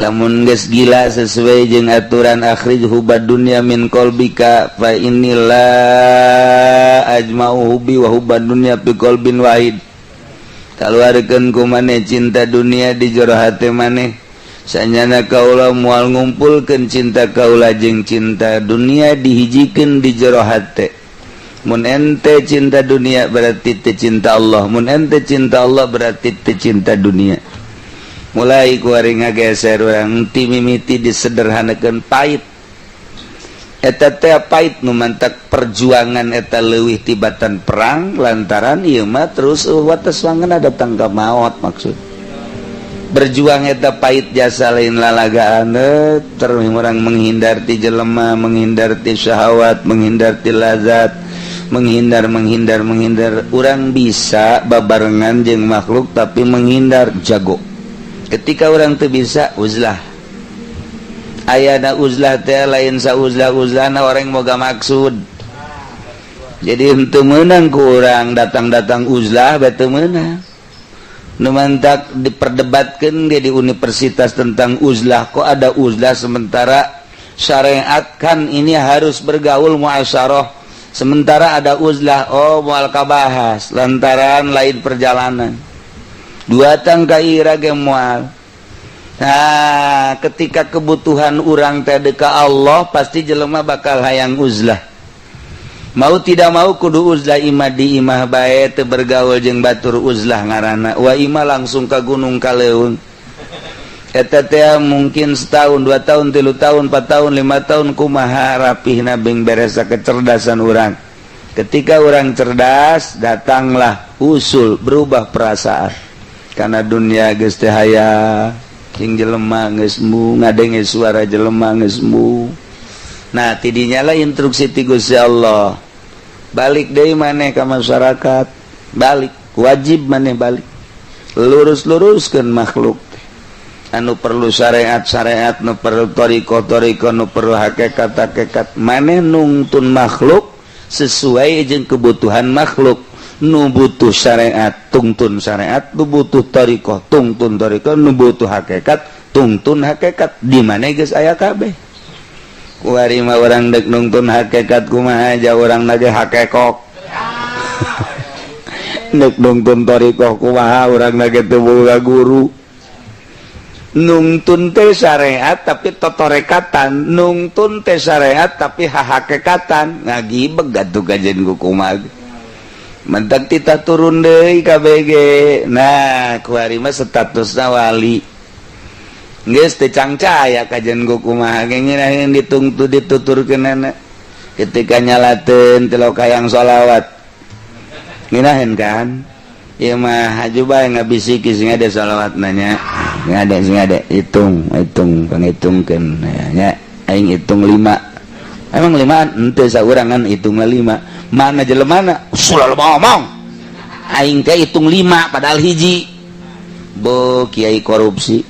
Lamun geus gila sesuai jeung aturan, akhrij hubbad dunya min qalbika fa inni la ajma'u hubbi wa hubbad dunya fi qalbin wahid. Kaluarkeun ku maneh cinta dunia di jero hate maneh, sanyana kaula moal ngumpulkeun cinta kaula jeung cinta dunia dihijikeun di jero hate. Mun ente cinta dunia, berarti teu cinta Allah. Mun ente cinta Allah, berarti teu cinta dunia. Mulai kuari ngageser urang ti mimiti disederhanakeun. Pahit eta teh, pahit. Nu mantak perjuangan eta leuwih tibatan perang, lantaran ieu mah terus wates wangeuna datang ka maot. Maksud berjuang eta pahit jasa, lain lalagaan. Terus orang menghindar ti jelema, menghindar ti syahwat, menghindar ti lazat, menghindar, menghindar, menghindar. Orang bisa babarengan jeung makhluk, tapi menghindar jago. Ketika orang tuh bisa uzlah, ayana uzlah teh lain sa uzlah uzlahna orang moga maksud. Jadi untuk menang kurang datang-datang uzlah betul menang. Nu mantak diperdebatkan dia di universitas tentang uzlah. Kok ada uzlah sementara syariat kan ini harus bergaul, muasyarah, sementara ada uzlah? Oh, moal kabahas lantaran lain perjalanan dua tangka ira ge moal. Nah, ketika kebutuhan urang teh ka Allah, pasti jelema bakal hayang uzlah. Mau tidak mau kudu uzlah. Imah di imah bae, teu bergaul jeung batur, uzlah ngaranna. Wa imah langsung ka gunung, ka leuweung. Eta teh mungkin setahun, 2 tahun, 3 tahun, 4 tahun, 5 tahun, kumaha rapihna bing beresa kecerdasan orang. Ketika orang cerdas, datanglah usul berubah perasaan karena dunia geus teu haya jeung jelema, geus embung ngadenge suara jelema, geus embung. Nah, tidinya lah instruksi ti Gusti Allah, balik deui maneh ka masyarakat, balik, wajib maneh balik, lurus-luruskeun makhluk. Anu perlu syariat syariat, nu perlu thoriqoh thoriqoh, nu perlu hakikat hakikat. Maneh nungtun makhluk sesuai jeung kebutuhan makhluk. Nu butuh syariat, tungtun syariat. Nu butuh thoriqoh, tungtun thoriqoh. Nu butuh hakikat, tungtun hakikat. Di mana geus aya kabeh. Kuari mah urang dek nungtun hakikat kumaha aja, urang nage hakekok. Dek nungtun thoriqoh kumaha, urang nage teu boga guru. Nungtun teh syariat tapi totorekatan, nungtun teh syariat tapi hahakekatan, ngagibeg atuh kajen ku kumaha. Mentak tita turun deui KBG. Nah, kuari mah statusna wali geus teu cangcaya kajen ku kumaha ge ngeunaheun ditungtu dituturkeunana. Ketika nyalateun tilok hayang sholawat ngeunaheun kan. Ieu mah haju bae ngabisiki sing ada sholawat nanya sing ada, sing ada hitung hitung pangitungkeun nya. Aing hitung lima, emang lima ente saurangan hitung lima. Mana jelemana selalu ngomong aing teh hitung lima padahal hiji. Bo kiai korupsi,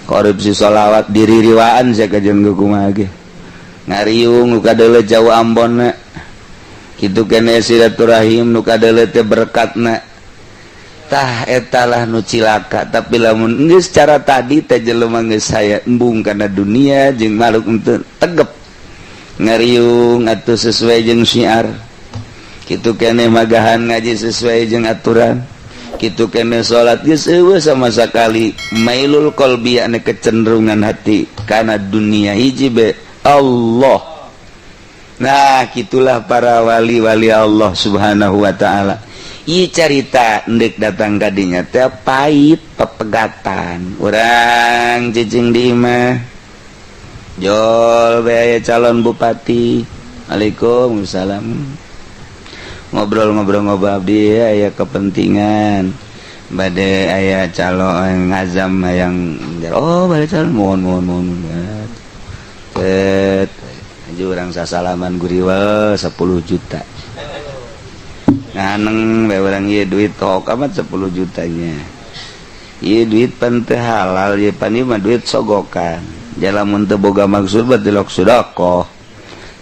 korupsi sholawat diririwaan saya kajen kumaha ge ngariung. Nu kadeuleu jauh Ambon kitu kene silaturahim, nu kadeuleu teh berkatna. Tah, etalah nu cilaka. Tapi lamun geus cara tadi teh, jelema geus saya embung kana dunia jeung makhluk henteu, tegep ngariung atuh sesuai jeung syiar kitu kene, magahan ngaji sesuai jeung aturan kitu kene, salat geus eueuh sama sekali mailul qalbi, ane kecenderungan hati kana dunia. Hiji be Allah. Nah, gitulah para wali-wali Allah Subhanahu wa ta'ala. I carita ndek datang kadinya teh pahit, pepegatan. Urang cicing di imah, jol biaya calon bupati. Waalaikumsalam. Ngobrol-ngobrol-ngobrol, abdi aya kepentingan, bade aya calon ngazam yang oh bade calon, mohon mohon mohon. Set urang sasalaman, guriwel 10 juta nganeng bae urang. Ieu duit tok amat 10 jutanya. Ieu duit pan teu halal, ieu pan ieu mah duit sogokan. Lamun teu boga maksud berarti lok sedekah.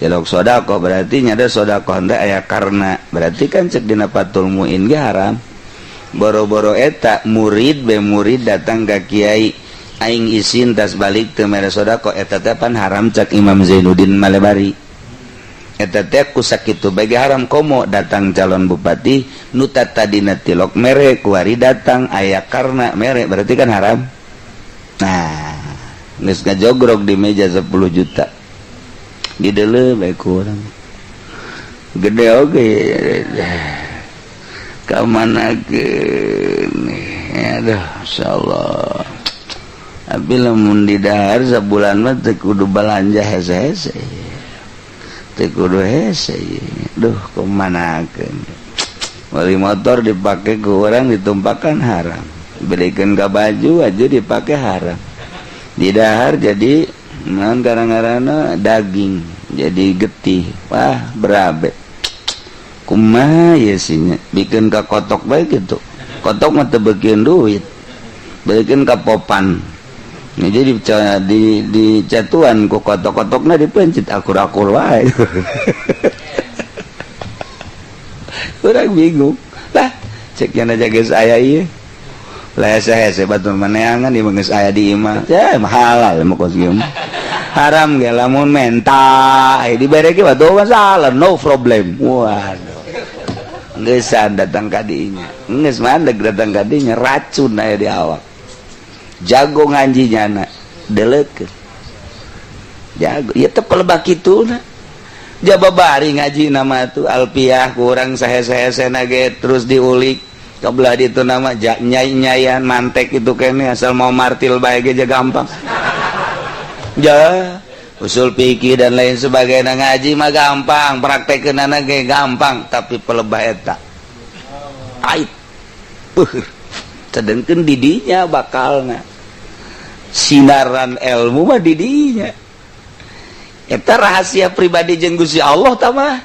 Celok sedekah berarti nyada sedekah teh aya karena berarti kan cek dina Fathul Muin ge haram. Boro-boro eta, murid be murid datang ka kiai. Aing isin tas balik teu mere sedekah, eta teh pan haram cak Imam Zainuddin Malebari. Eta teh ku sakitu bagi haram. Komo datang calon bupati nu tadina tilok mere, kuari datang aya karena mere, berarti kan haram. Nah, geus ngajogrok di meja 10 juta, dideuleu bae kurang gede oge ka mana ke. Aduh, insyaallah. Tapi lamun di dahar sabulan mah teu kudu balanja hese-hese, teu kudu hese. Duh, kumanakeun? Beli motor dipakai ku orang ditumpakan haram, belikan ke baju aja dipakai haram, di dahar jadi naon karang-karana daging jadi getih. Wah, berabe kumaha ya sihnya? Bikin ka kotok baik gitu, kotok mah teu beukeun duit, beukeun ka popan. Ini jadi di catuan ku kotok-kotokna dipencit akur-akur wae. Urang bingung lah, cek aja geus aya ieu lah, hese-hese batur maneangan ieu geus aya di imah ya halal mah kos ieu. Haram ge lamun menta dibere ge batu masalah, no problem. Waduh, geus datang ka dinya, geus mandeg datang ka dinya, racun aya di awak. Jago ngaji nyana deleukeun jago ieu teh pelebak kitu na jaba bari ngaji nama tuh alpiah kurang sahe-sahe ge terus diulik kebelah itu nama nyai-nyayan mantek itu kene asal mau martil bae ge gampang ja usul pikir dan lain sebagainya. Ngaji mah gampang, praktekeunana ge gampang, tapi pelebah eta pahit. Sedangkan didinya bakalna sinaran ilmu mah didinya eta rahasia pribadi jeung Gusti Allah tah mah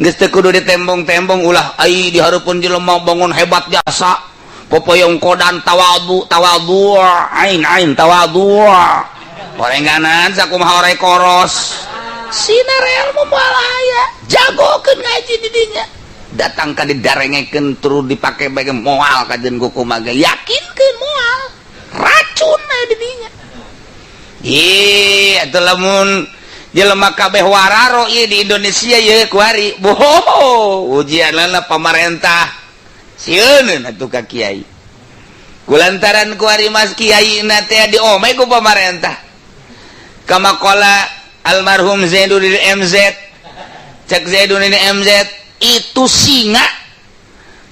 geus teu kudu ditembong-tembong. Ulah ai dihareupeun jelema bangun hebat jasa popoyong kodan tawadu tawadu ain ain tawadu orenganan sakumaha orai koros. Sinar ilmu moal aya. Jagokeun ngaji didinya, datang ka didarengekeun turun dipake bae moal kajen kumaha ge, yakinkeun moal, racun aya didinya. Ih, atuh lamun jelema kabeh wararo ieu di Indonesia ieu kuari boho ujianna pamarentah sieun atuh ka kiai, kulantaran kuari mas kiai na teh diome ku pamarentah. Kama qala almarhum Zainuddin MZ, cek Zainuddin MZ itu singa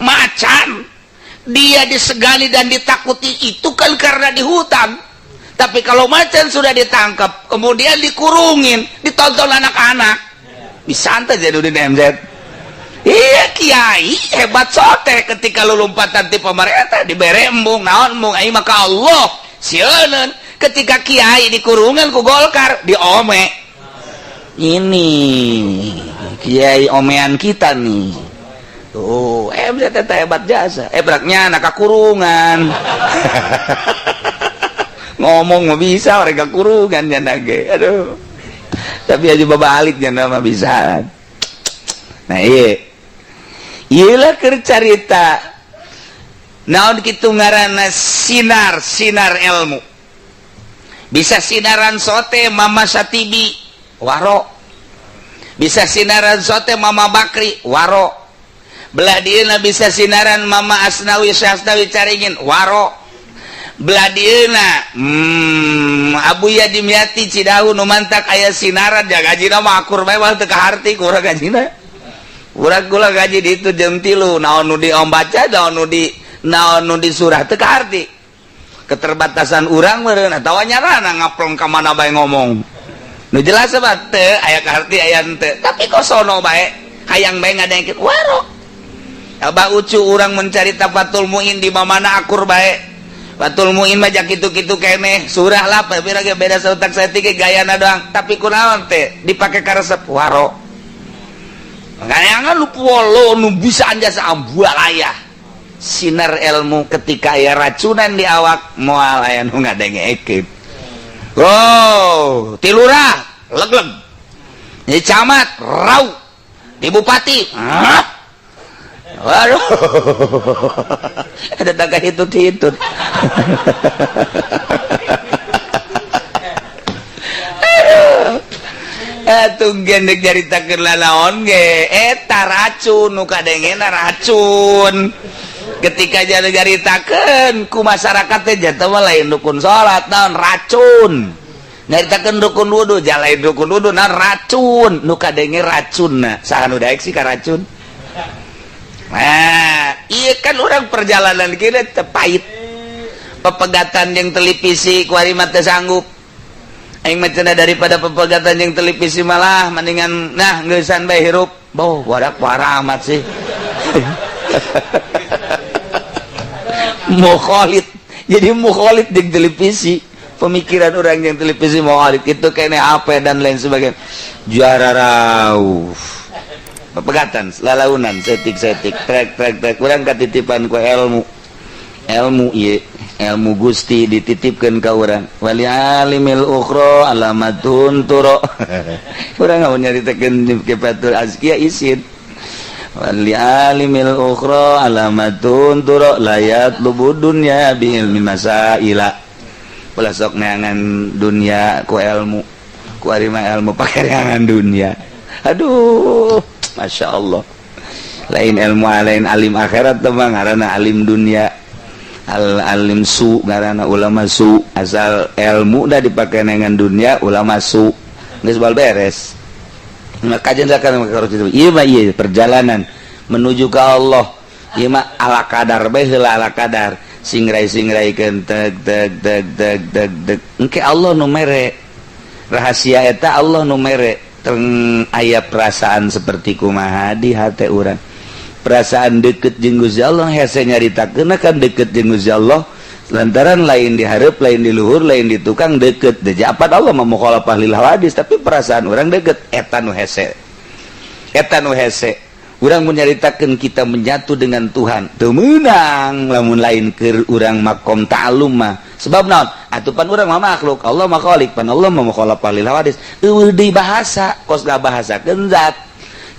macan dia disegani dan ditakuti itu kan karena di hutan. Tapi kalau macan sudah ditangkap kemudian dikurungin, ditonton anak-anak, bisa santai. Zainuddin MZ, iya, kiai hebat sote ketika lu lompatan ti pemerintah dibere embung naon embung aing maka Allah sieun. Ketika kiai dikurungan ku Golkar diome, ini kiai omean kita nih tuh. MZ hebat jasa ebraknya anak kurungan ngomong mah bisa mereka kurungan ya nage. Aduh, tapi aja balik ya mah bisa. Nah, iya iyalah keur carita naon kitu ngaranna sinar sinar ilmu. Bisa sinaran sote Mama Satibi waro, bisa sinaran sote Mama Bakri waro, belah dieuna bisa sinaran Mama Asnawi Syasnawi Caringin waro, belah dieuna Abuya Dimyati Cidahu nu mantak aya sinaran ja gajina mah akur bae mah teu kaharti kurang gajina. Urang kula gaji di itu jam 3, naon nu di baca, naon nu di surah teu kaharti, keterbatasan urang meureun atawa nyarana ngaplong ka mana bae ngomong nu jelas mah teu aya kaharti aya henteu, tapi kosono bae hayang bae ngadengkeun waro. Abah Ucu urang mencari Fathul Muin di mana akur bae. Fathul Muin mah jak kitu-kitu keneh surah lah pira ge beda sautak saeutik ge gayana doang, tapi kunaon teh dipake karesep waro. Kayangan lu polo nu bisa jasa ambualaya sinar ilmu. Ketika aya racunan di awak moal aya nu ngadengekeun. Oh, ti lurah leg-leg, di camat rau, di bupati. Hah? Waduh, ada tak hitut-hitut. Aduh, atuh gendek nyaritakeun lalaon ge eta racun nu kadengena racun. Ketika jadi nyaritakeun ku masyarakat teh jatuh mah lain dukun salat, naon racun. Nyaritakeun dukun wudu, lain dukun wudu, naon racun. Nu kadenge racunna. Saha nu daek sih ka racun? Nah, iya kan orang perjalanan kita tepait. Pepegatan yang televisi kuari mah teu sanggup. Aing mah cenah daripada pepegatan yang televisi malah mendingan nah ngeusan bae hirup. Boh, warak parah amat sih. Mukholid. Jadi mukholid di televisi. Pemikiran orang yang televisi mukholid itu kayaknya apa dan lain sebagainya. Juara rauh. Pepegatan, lalaunan, setik-setik, trek trek trek urang katitipan ku ilmu. Ilmu ieu, ilmu Gusti dititipkeun ka urang. Wali alimil ukhra alamatun turo. Urang mau nyaritakeun kifatul azkiya isin. Wali alimil ukhra alamatun turo layat lubu dunya bi ilmi masaila. Ulah sok neangan dunia ku ilmu. Ku ari mah ilmu pake neangan dunia. Aduh, Masya Allah. Lain ilmu lain alim akhirat teh mah ngaranna alim dunia. Al alim su ngaranna ulama su. Asal ilmu dah dipake neangan dunia ulama su. Geus bal beres. Maka kajen harus itu. Ieu mah ieu perjalanan menuju ke Allah. Ieu mah ala kadar bae heula ala kadar. Singrai-singraikeun teg teg teg teg teg teg. Engke Allah nu mere. Rahasia eta Allah nu mere. Teng aya perasaan seperti kumaha di hate urang. Perasaan deket jeung Gusti Allah hese nyaritakeun kan deket jeung Gusti Allah lantaran lain dihareup, lain di luhur, lain di tukang deket. Deja apan Allah mah mukhalafah lil hawadis, tapi perasaan orang deket eta nu hese. Eta nu hese. Urang menyaritakeun kita menyatu dengan Tuhan. Teu meunang lamun lain keur urang makom ta'allum mah. Sebab naon? Atuh pan urang mah makhluk, Allah mah khalik, pan Allah mah mukhalafah lil hawadis. Eueuh deui bahasa, kos ngabahasakeun zat.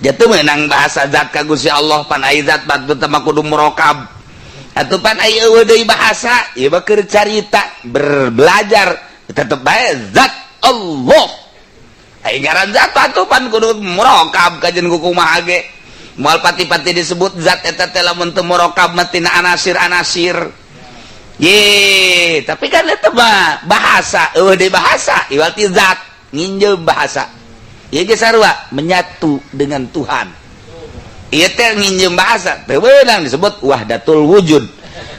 Jatuh meunang bahasa zat ka Gusti Allah, pan aya zat batu teh mah kudu murokab. Atuh pan aya eueuh deui bahasa, ieu mah keur carita berbelajar tetep bae zat Allah. Ai ngaran zat atuh pan kudu murokab kajen ku kumaha ge. Moal pati-pati disebut zat eta teh lamun teu murokab mah tina anasir-anasir. Ye, tapi kan eta mah bahasa, eueuh deui bahasa, iwal ti zat, nginjeum bahasa. Ieu ge sarua menyatu dengan Tuhan. Ieu teh nginjeum bahasa, teu meunang disebut wahdatul wujud.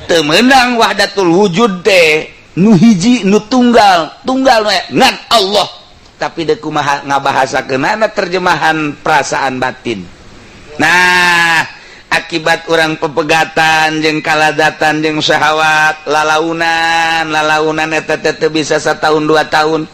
Teu meunang wahdatul wujud teh nu hiji nu tunggal, tunggal we ngan Allah. Tapi deuk kumaha ngabahasakeunana terjemahan perasaan batin. Nah, akibat orang pepegatan jeung kaladatan jeung syahwat, lalaunan, lalaunan eta teh teu bisa satahun 2 tahun.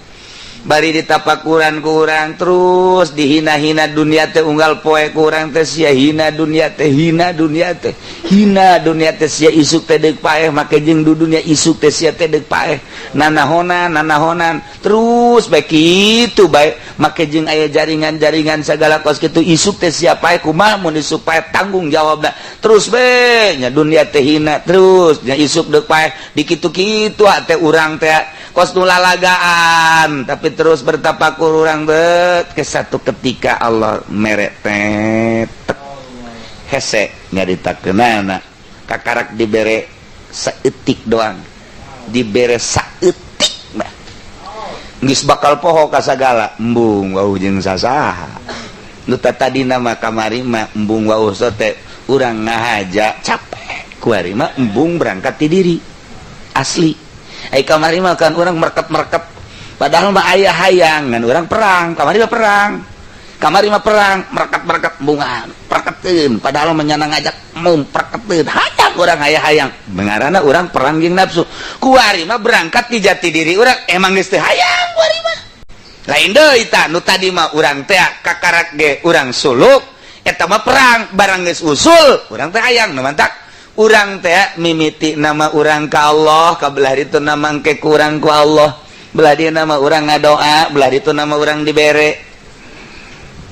Bari ditapakuran ku urang terus dihina-hina dunia teh unggal poe ku urang teh sia hina dunia teh, hina dunia teh, hina dunia teh sia isuk teh deuk paeh make jeung du dunia isuk teh sia teh deuk paeh. Nanahonan, nanahonan terus bae kitu bae make jeung aya jaringan-jaringan sagala kos kitu isuk teh sia paeh kumaha mun isuk paeh tanggung jawabna. Terus bae nya dunia teh hina terus nya isuk deuk paeh dikitu-kitu teh urang teh kos nu lalagaan tapi terus bertapakur urang bet ke satu ketika Allah mere teh hese nyaritakeunana kakarak dibere saeutik doang, dibere saeutik mah geus bakal poho ka sagala embung wau jeung sasaha nu tadina mah kamari mah embung wau sote urang ngahaja capek kuari mah embung berangkat ti diri asli. Ai kamari mah kan urang merket-merket padahal mah aya hayang ngan urang perang kamari mah perang kamari mah perang merket-merket bunga perketeun padahal mah nyana ngajak memperketeun hayang urang aya hayang bengarana urang perang jeung nafsu kuari mah berangkat ti jati diri urang emang geus teu hayang kuari mah lain deui tah nu tadi mah urang teh kakarak ge urang suluk eta mah perang barang geus usul urang teh hayang nu mantak urang teh mimiti nama urang ka Allah kabelah itu nama engke kurang ku Allah belah dia nama urang ngadoa belah itu nama urang dibere.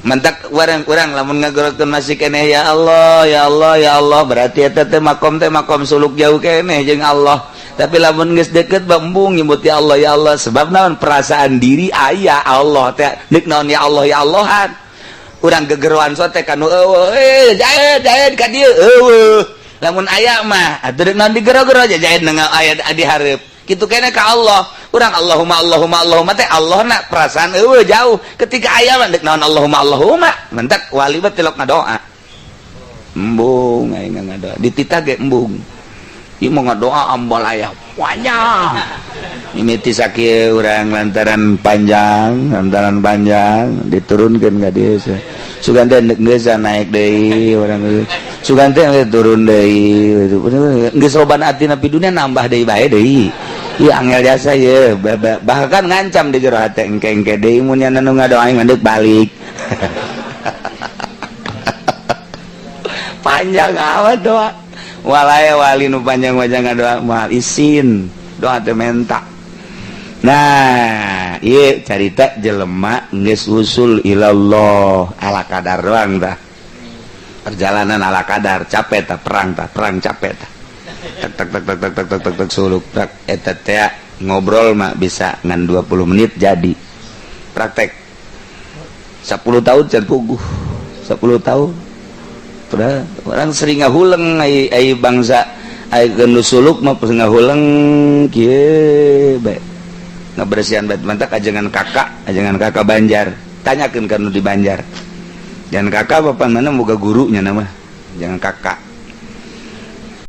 Mantak urang lamun ngagorokeun masih keneh ya Allah, ya Allah, ya Allah, berarti eta teh makom suluk jauh keneh jeung Allah. Tapi lamun geus deket, embung nyebut ya Allah, ya Allah, sebab naon? Perasaan diri aya Allah teh, deuk naon ya Allah ya Allahan. Urang gegeroan sote kanu eueuh, eh Jaid, Jaid ka dieu eueuh. Lamun aya mah atuh deuk naon digero-gero, Jaid nengah aya di hareup. Kitu keneh ka Allah. Urang Allahumma Allahumma Allahumma teh Allah na perasaan eueuh jauh. Ketika aya mah deuk naon Allahumma Allahumma. Mentak wali mah tilok ngadoa. Embung aing ngadoa. Dititah ge embung. Ieu mau ngadoa ambal aya panjang. Mimiti sakieu urang lantaran panjang diturunkeun ka dieu. Sugan teh geus naik deui urang. Sugan teh turun deui. Geus loba atina dunia nambah deui bae deui. Iya, angel jasa ye, bahkan ngancam di jero hate, engke engke deui mun nya nu ngadoa aing mandek balik. Panjang amat doa. Walaya wali nu panjang wajah ngadoa moal isin, doa teh menta. Nah, ieu carita jelema geus usul ilallah ala kadar doang tah. Perjalanan ala kadar, capek tah perang tah, perang capek tah. Tek tek tek tek tek tek tek tek tek suluk tek eta teh ngobrol mah bisa ngan 20 menit jadi praktek 10 tahun can puguh 10 tahun. Udah, orang sering ngahuleng ai ai bangsa ai nu suluk mah ngahuleng kieu bae ngabersihan bae. Mantak ajengan kakak Banjar, tanyakeun ka nu di Banjar, jangan kakak bapak mana boga gurunya nama jangan kakak.